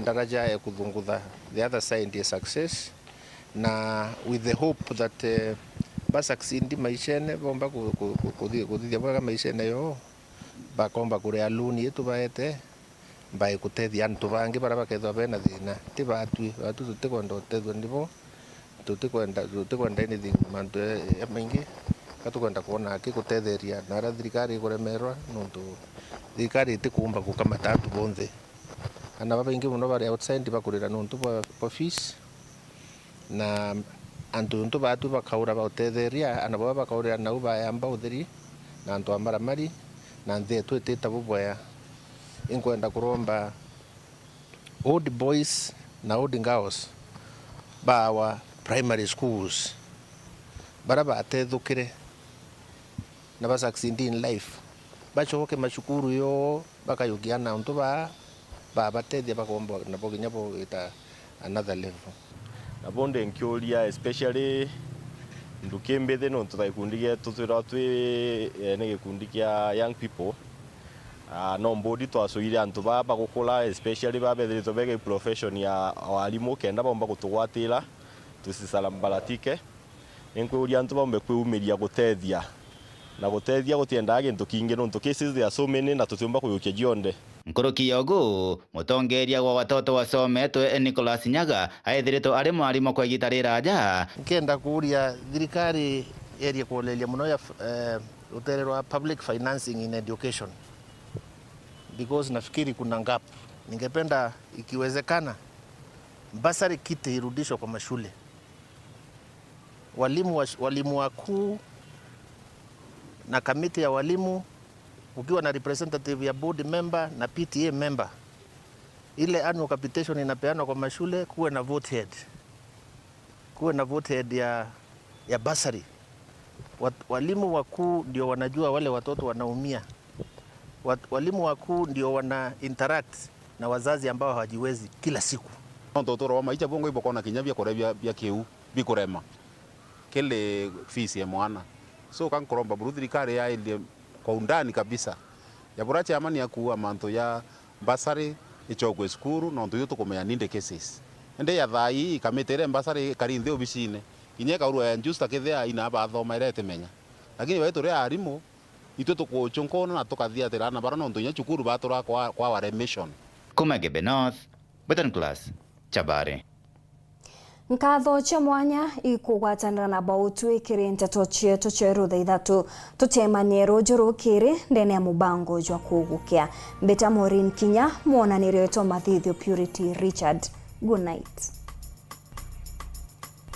daraja ya kuthungutha the other side ya success, na with the hope that, eh, ba succeed maishene, bomba ku-, ku-, ku-, kuthi-, kuthithia bwega maishene yoo, bakomba kuria loan ii tubaete, mbae gutethia antu bangi baria bakethirwa bena thina. Ti baatui, baatui tutikwenda gutethua nibo, tutikwenda, tutikwenda anything, mantu ya, ya maingi, ka tukwenda kwona aki gutetheria na aria thirikari ikuremerwa, nontu thirikari itikuumba gukamata antu bonthe. Ana babaingi mono bari outside bakurira nontu bwa, bwa fees. Na antu ntu baatu bakaura bautetheria, ana baba bakaurira nau bayamba utheri, na antu a maramari, na nthi yetu itita bubwea. Inkwenda kuromba old boys na old girls ba our primary schools, bara batethukire na ba succeed in life, bacoke macukuru yoo, bakayukia na untu baa babatethia bakomba nabo kinya bogita another level. Na bondi nkiuria, especially nduki mbithi, nontu ta gikundi gietu twirwa twi, eh, ni gikundi kia young people. Ah, no mbodi twacwire antu baa bagukura, especially baa bethiritwe bega profession ya warimu, kenda bomba gutugwatira tusisarambaratike. Ni nkwuria antu baumbe kwiumiria gutethia, na gutethia gutiendaga gintu kingi, nontu cases there are so many na tutiumba kuyukia cionthe. Nkuruki ya ugu, mutongeria wa Watoto Wasome Twe Nicholas Nyaga aithiritwe ari mwarimu kwa igita riraja. Nkenda kuuria thirikari yerie kuoleria mono ya f-, eh, rutere rwa public financing in education, because nafikiri kuna gap. Ningependa ikiwezekana bursary kiti irudishwe kwa mashule. Walimu wa sh-, walimu wakuu na kamiti ya walimu, ukiwa na representative ya board member na P T A member, ile annual capitation inapeanwa kwa mashule, kuwe na vote head. Kuwe na vote head ya, ya bursary. Wat-, walimu wakuu ndio wanajua wale watoto wanaumia. Wat-, walimu wakuu ndio wana interact na wazazi ambao hawajiwezi kila siku. Nontu utuuro bwa maisha bongwa ibukona kinya bia kuria bia, bia kiu bikurema kiri fees ya mwana. So, ka nkuromba buru thirikari yairie kwa undani kabisa. Ya bura chairman akuuga mantu ya bursary ichokwe cukuru, nontu ithu tukumenya ni the cases. Indi ya thaa ii, kamiti iria bursary ikari nthi obicine, kinya ikaurwa ya Justa kethia aina bathomaire itimenya. Lakini baitu ria arimu, itwe tukuchunka uno na tukathiatira aana bara nontu inya cukuru batura kwa, kwa our mission. Kuma Gebe North, Britain Class, Chabari. Nkatho cia mwanya ikugwatanira na bautwi kiri nteto cietu cia rutha ithatu. Tucemanie ruju rukiri ndene ya mubango jwa kugukia. Mbita Maureen Kinya, mwonanirio etwa Mathithio Purity Richard. Good night.